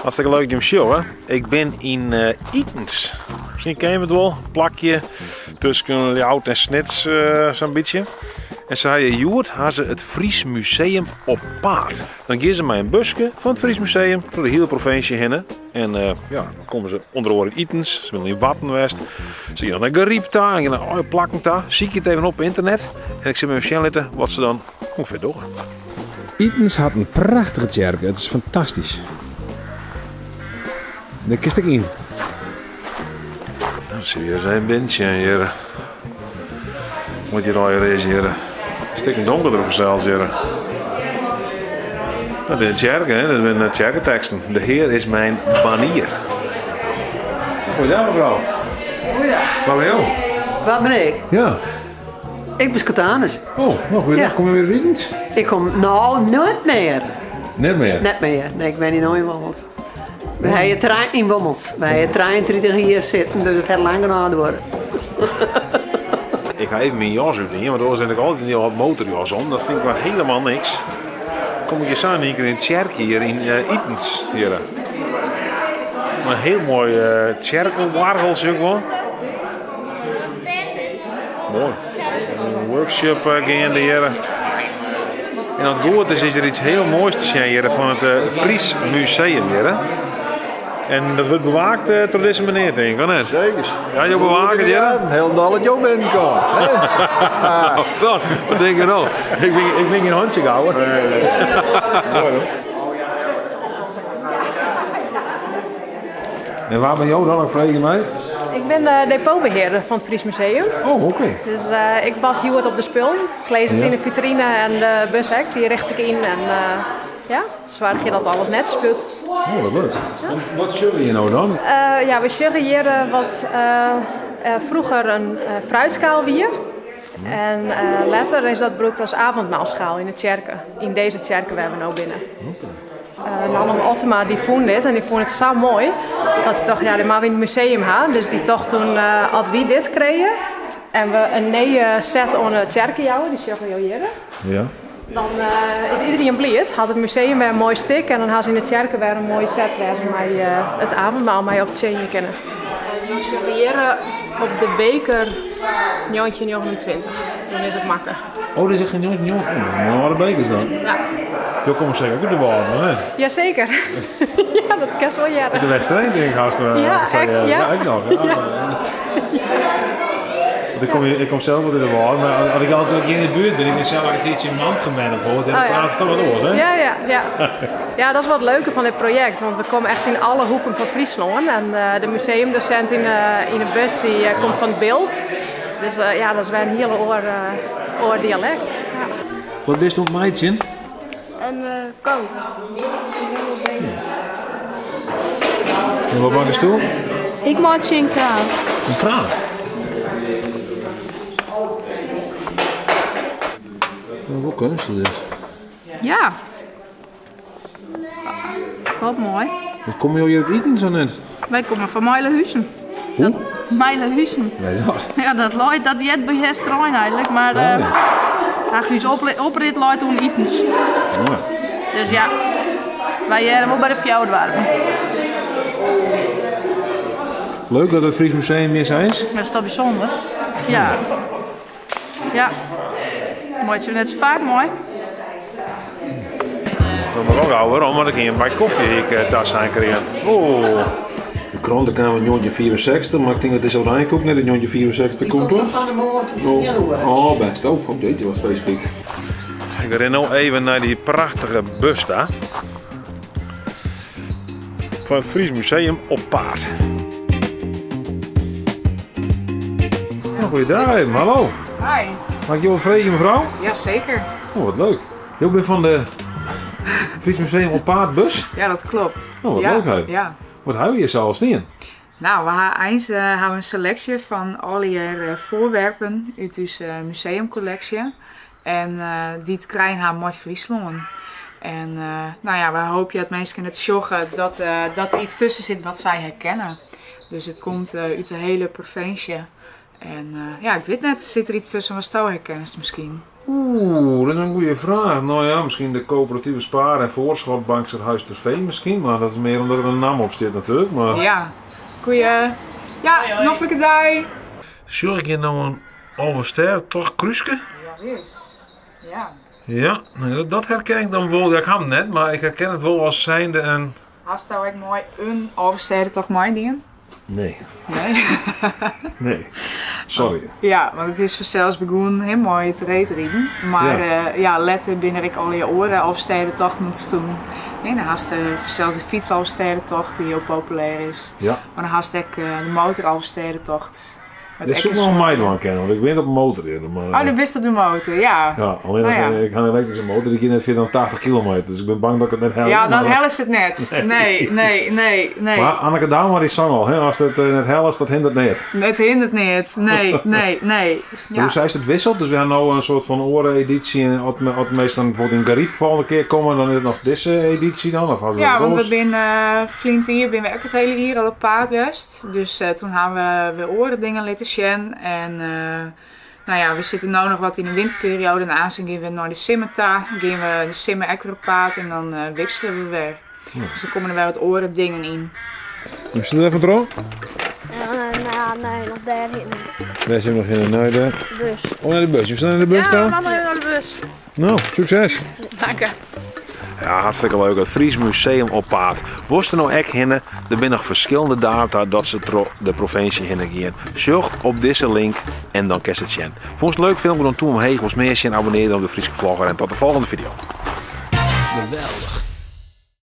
Hartstikke leuk jim sjogge. Ik bin yn Itens. Miskien ken je it wol, plakje tusken Ljouwert en Snits sa'n bytsje. En se hawwe hjoed ha se it Fries Museum op paad. Dan gean se mei in buske fan it Fries Museum troch de hiele provinsje hinne. En ja, dan komme se ûnder oare yn Itens, se binne yn Warten west. Se gean nei Garyp ta en gean nei alle plakken ta. Sykje it even op ynternet en ik sil even sjen litte wat se dan ûngefear dogge. Itens hat in prachtige tsjerke, it is fantastysk. Dêr kinst ek yn. Dan sil je ris even binnen sjen hjir. Wat hjir allegear is hjir. Stikken donkerder fansels hjir. Dat is de tsjerke, hè? Dat binne tsjerketeksten. De Hear is mijn banier. Goeiedag mevrouw. Goeiedag. Wa binne jo? Wa bin ik? Ja. Ik bin Schotanus. Oh, no goeiedag. Ja. Komme je wer út Itens? Ik kom no net mear. Net mear? Net mear. Nee, ik wenje no yn Wommels. We ha trein yn Wommels. We ha 33 jier sitten, dus it hat lang genôch duorre. Ik ha even myn jas útdien, want oars rin ik altyd in âld motorjas om. Dat fyn ik mar hielendal niks. Kom ik hjir sa yn ien kear yn it tsjerkje hjir yn Itens. Hjir. In hiel moai tsjerkeoargel sjoch ik wol. Moai. In workshop geande hjir. En as it goed is, is der iets hiel moais te sjen hjir fan it Fries Museum hjir. En dat wurdt bewaakt troch dizze menear, tink ik, of net? Zeker. Ja, jo bewake it hjir? Hielendal dat jo binnenkomme. Toch? Wat tink je no? Ik bin gjin hantsjegouwer. Nee, nee. Moai hoor. En wa binne jo dan, ik freegje my? Ik bin de depotbehearder fan it Fries Museum. Oh, oké. Dus ik pas hjoed op de spullen. Ik lis it Ja. yn de fitrine en de bus ek, dy richt ik yn en ja, soargje dat alles net spút. Oh, wat leuk. Wat sjogge we hjir no dan? Ja, we sjogge hjir wat froeger in fruitskaal wie. En letter is dat brûkt as avondmaalschaal yn de tsjerke, yn dizze tsjerke wêr't we no binne. Nanne Ottema dy fûn dit en dy fûn it sa moai dat hy tocht, ja, dit moatte we yn it museum ha. Dus dy tocht toen, as wy dit krije en we in nije set oan de tsjerke jouwe, dy sjogge jo hjirre. Ja. Dan is iderien bliid, hat it museum wer in moai stik en dan ha se yn de tsjerke wer in moaie set wêr't se mei it avondmaal mei op tsjinje kinne. En dan sjogge we hjirre op de beker 1929, toen is it makke. Oh, dit is echt in 1929. Oh, moaie bekers dan. Ja. Jo komme seker ek út de Wâlden, of net? Jazeker. Ja, dat kinst wol hearre. Ut de Westereen tink ik hast. Ja, ek, ja. Ja, ek noch. Ja. Want ik kom, ik kom sels wol út de Wâlden, mar as ik altyd hjir yn de buert bin, ik bin sels ek in tiidsje in Mantgum bijvoorbeeld, en dan Oh, ja. praat se toch wat oars, hè? Ja, ja, ja. Ja, dat is wat leuke fan dit projekt, want we komme echt yn alle hoeken fan Fryslân. En de museumdosint yn de bus dy komt fan it Bilt. Dus ja, dat is wer in hiele oar, oar dialekt. Ja. Wat bist oan it meitsjen? In ko. En wat makkest do? Ik meitsje in kraan. In kraan? Wol keunstich dit. Ja. Wat moai. Wat komme jo hjir út Itens of net? Wy komme fan Meilehuzen. Hoe? Meilehuzen. Nee, dat. Ja, dat leit, dat heart by Easterein eigenlik, mar Oh, ja. ach, ús oprit leit oan Itens. Oh, ja. Dus ja, wy hearre wol by de fjouwer doarpen. Leuk dat it Fries Museum hjir sa is. Dat is toch bysûnder? Ja. Ja. Meitsje we net sa faak mei. We moatte wol gau werom, want ik hie in bak kofje hie ik tasein krigen. Oeh. De krante kaam yn 1964, mar ik tink dat dizze Oranjekoek net yn 1964 komt, toch? Fan 'e moarn om tsien oere. Oh, bêst. Oh, oh, jeetje, wat spesifyk. Ik rin no even nei dy prachtige bus ta. Fan it Fries Museum op paad. Nou, goeiedag even, hallo. Hi. Mag ik jo wat freegje, mevrouw? Jazeker. Oh, wat leuk. Jo binne fan de Fries Museum op paad bus? Ja, dat klopt. Oh, wat ja, leuk hè. Ja. Wat hou je zo al steen? Nou, we ha eins ha we in seleksje fan allegear foarwerpen út ús museumkolleksje. En dy't te krijen ha mei Fryslân. En nou ja, we hoopje dat minsken it sjogge dat, dat der iets tusken sit wat sy herkenne. Dus it komt út de hiele provinsje. En ja, ik wit net, sit der iets tusken watsto herkenst miskien? Oeh, dat is in goede fraach. No ja, miskien de Coöperatieve Spaar en Voorschotbank Surhuisterveen miskien, mar dat is mear omdat der in namme op stiet natuerlik. Mar... Ja, goeie. Ja, noflike dei. Sjoch ik hjir no in Alvestêdetocht krúske? Jawis, ja. Ja, dat herken ik dan wol. Ja, ik ha him net, mar ik herken it wol as zijnde in... Hasto ek mei in Alvestêdetocht meidien? Nee. Nee? Nee. Sorry. Ja, want it is fansels begûn hè, mei it reedriden. Mar ja, ja letter binne der ek allegear oare Alvestêdetochten ûntstien. Hè, dan hast fansels de fytsalvestêdetocht, dy't hiel populêr is. Ja. Mar dan hast ek de motoralvestêdetocht. Dêr soe ik wol meidwaan kinne, want ik bin op de motor. Maar, oh, do bist op de motor, ja. Ja, allinnich Nou ja. ik ha in elektryske motor, dy giet net fierder dan 80 kilometer. Dus ik bin bang dat ik it net helje. Ja, dan maar- hellest it net. Nee, nee, nee, nee. Maar Anneke Douma die sang al, hè, ast it net hellest, dat hindert neat. It hindert neat. Nee, nee, nee. Ja. Hoe seist it wisselt? Dus we ha no in soart fan oare edysje. En as me, as minsken dan bijvoorbeeld yn Garyp folgjende kear komme, dan is it noch dizze edysje dan? Of Ja, want we binne uh, ferline jier binne we ek it hiele jier al op paad west. Dus toen ha we wer oare dingen litten sjen. En no ja, we sitte no noch wat yn de winterperioade en aanst gean we nei de simmer ta. Gean we de simmer ek wer op paad en dan wiksele we wer. Dus dan komme der wer wat oare dingen yn. Hoe sit it even troch? Uh, nee, noch dêrhinne. Wêr sit noch hinne? Nei de bus. Oh, nei de bus. Je staan nei de bus Ja, dan? mama even nei de bus. No, sukses. Dank je. Ja, hartstikke leuk. It Fries Museum op paad. Wolst der no ek hinne? Der binne noch ferskillende data dat se troch de provinsje hinne gean. Sjoch op dizze link en dan kinst it sjen. Fûnst it leuk filmke dan tûm omheech. Wolst mear sjen? Abonnear dan op de Fryske Vlogger en tot de folgjende video. Geweldig.